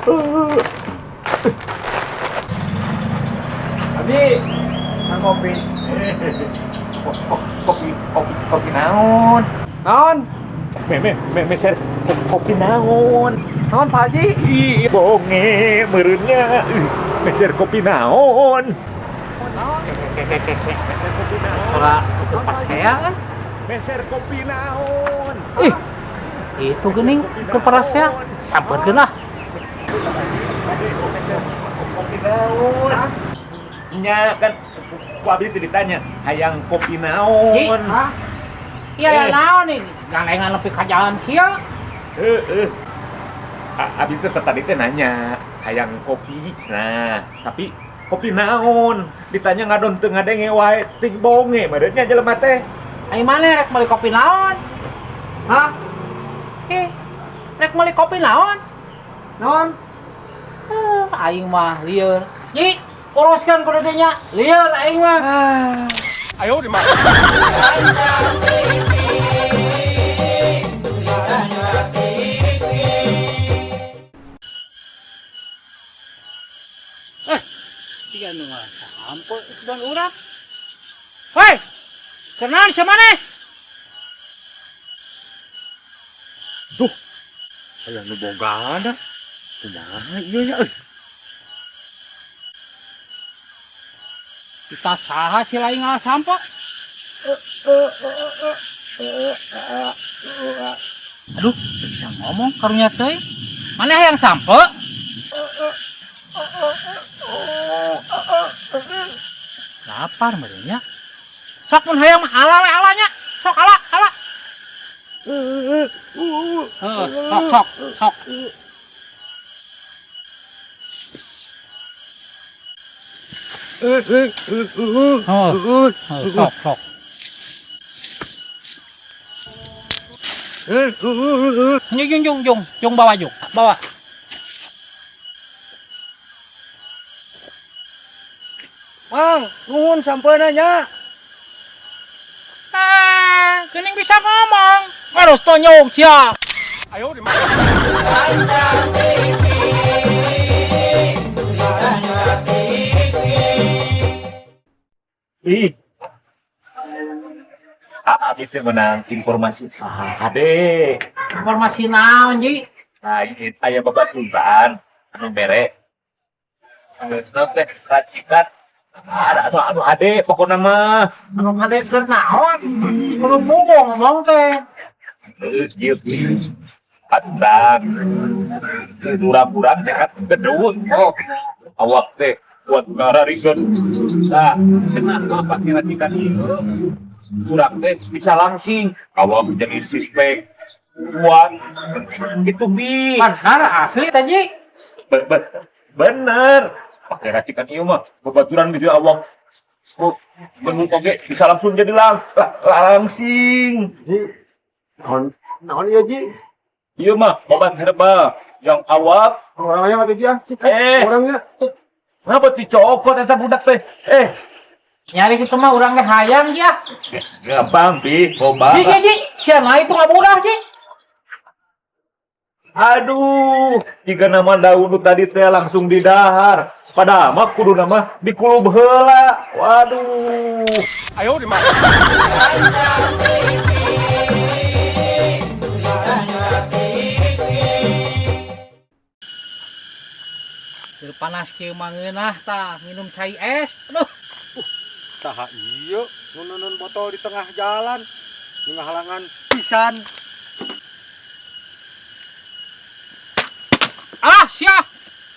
Abi, nang kopi. Kopi, kopi, kopi naon? Naon? Me me me meser kopi naon? Naon, Pak Haji? Ih, bonge meureun nya. Ih, meser kopi naon? Suara itu pas kayak kan? Meser kopi naon? Ih, itu geuning ke parasea. Sampeurkeun lah. Kopi naon? Nya kan ku abdi teh ditanya hayang kopi naon? Hah? Iya, Eh. naon nih? Gandengan nepi ka jalan kieu. Heeh. Abdi teh tadi teh nanya hayang kopi nah, tapi kopi naon? Ditanya ngadon teu ngadenge wae ting bonge meureun nya jelema teh. Ai maneh rek meuli kopi naon? Hah? Eh, rek meuli kopi naon? Naon? Eh, aing mah lieur. Ji, uruskeun ku nya. Lieur aing mah. Ayo di mana? Tiga nu sampo dan urang. Hei, kenal si maneh? Duh. Aya nu bogana. Kumaha ieu nya euy? Kita saha si lain ngalah sampo? Aduh, teu bisa ngomong karunya teuing. Maneh hayang sampo? Lapar meureun nya. Sok mun hayang mah ala we alanya. Sok ala, ala. Heeh, sok sok sok. Oh, sok sok. Jung jung jung jung, jung bawa jung, bawa. Mang, nuhun sampeuna nya. Ah, geuning bisa ngomong. Harus tonyok sia. Ayo di mana? Ih. Abdi teh menang informasi hade. Informasi naon, Ji? Nah, ini aya babaturan anu mere. Geus teh racikan ada anu anu hade pokona mah. Anu hade keur naon? Kudu ngomong teh. Heuh, ieu ieu. Baturan. Urang-urang teh kan gedung. Oh, awak teh kuat ngararikeun. Nah, cenah mah pake racikan ieu. Urang teh bisa langsing. Awak jadi suspek kuat gitu bi. Benar asli teh, Ji. Bener pakai racikan ieu mah babaturan gitu awak kok benung oge bisa langsung jadi langsing. Ji, naon naon ieu, Ji? Ieu mah obat herbal yang awak Orangnya atuh, Ji ah. Eh. Orangnya. Ngapa dicokot eta budak teh Nyari kitu mah urang ge hayang, Ji ah. Gampang bi obat. Ji, Ji, Ji, sia mah itu ngabudah, Ji. Aduh, jika nama daun nu tadi teh langsung didahar. Padahal mah kudu nama dikulub heula. Waduh. Ayo di mana? Keur panas kieu mah ngeunah tah minum cai es. Aduh, Saha ieu nu neundeun botol di tengah jalan. Nu ngahalangan pisan. Alah sia.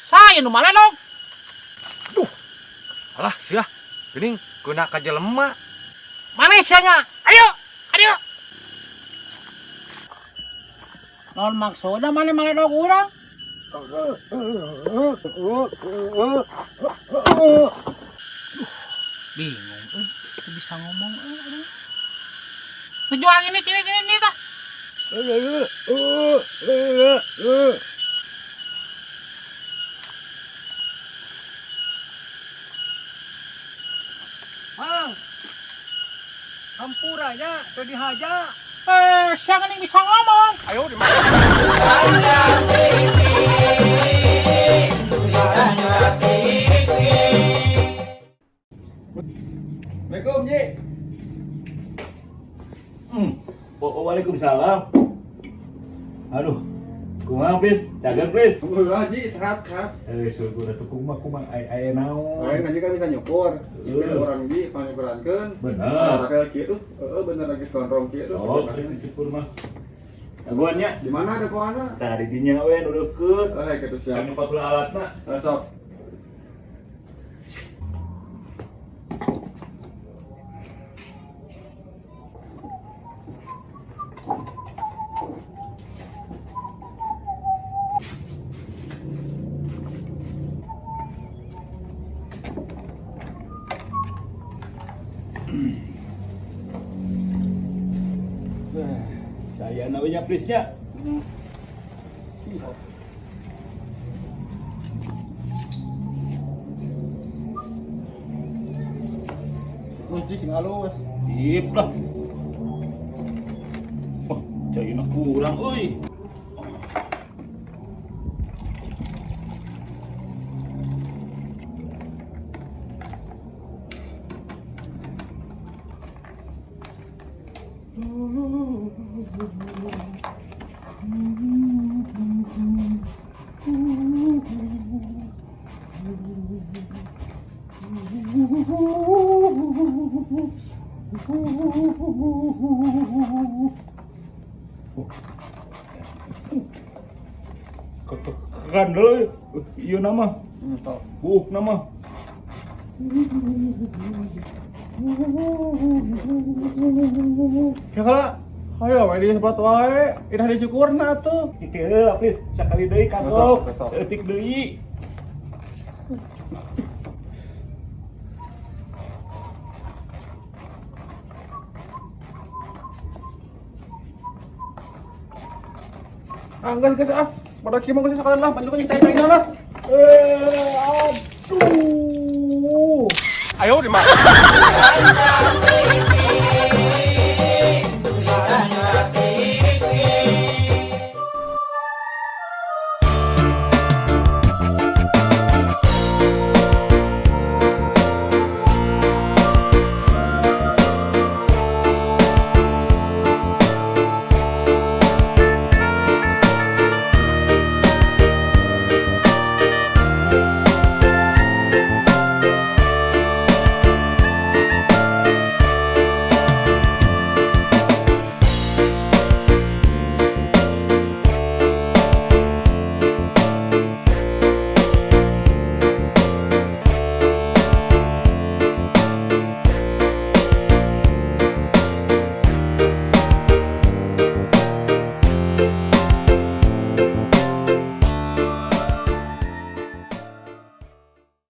Saya nu maledog. Alah sia, geuning keuna ka jelema. Maneh sia nya? Ayo, ayo. Naon maksudna maneh maledog urang? Bingung euy, teu bisa ngomong euy aduh. Ngejuang ini sini sini ini tah. Mang. Hampura nya teu dihaja. Eh, sia geuning bisa ngomong. Ayo di mana? Waalaikumsalam. Aduh, kumaha please? Cager please. Alhamdulillah Ji, sehat sehat. Eh, syukur atuh kumaha kumaha aya aya naon. Lain ngaji kan bisa nyukur. Heeh. Orang di panyukurankeun. Bener. Rakel kieu tuh, heeh bener lagi sondrong kieu tuh. Oh, syukur mah. Aguannya Di mana ada kuana? tah di dinya we nu deukeut. Eh, gitu siap. Kan 40 alatna. Eh, sok. Saya we nya please nya. Terus Ji sing halus. Sip lah. Wah, caina kurang euy. Kandel euy. Ieu nama. Sok. Buuk nama. Ya kala, ayo we di sebat wae, idah disyukurna atuh. Kieu heula please, sakali deui kagok. Besok, besok. Eutik deui. Ah, geus geus ah. Pada kieu mah geus sekalian lah, bantu jeung cai-cai lah. Eh, aduh. 哎呦我的妈！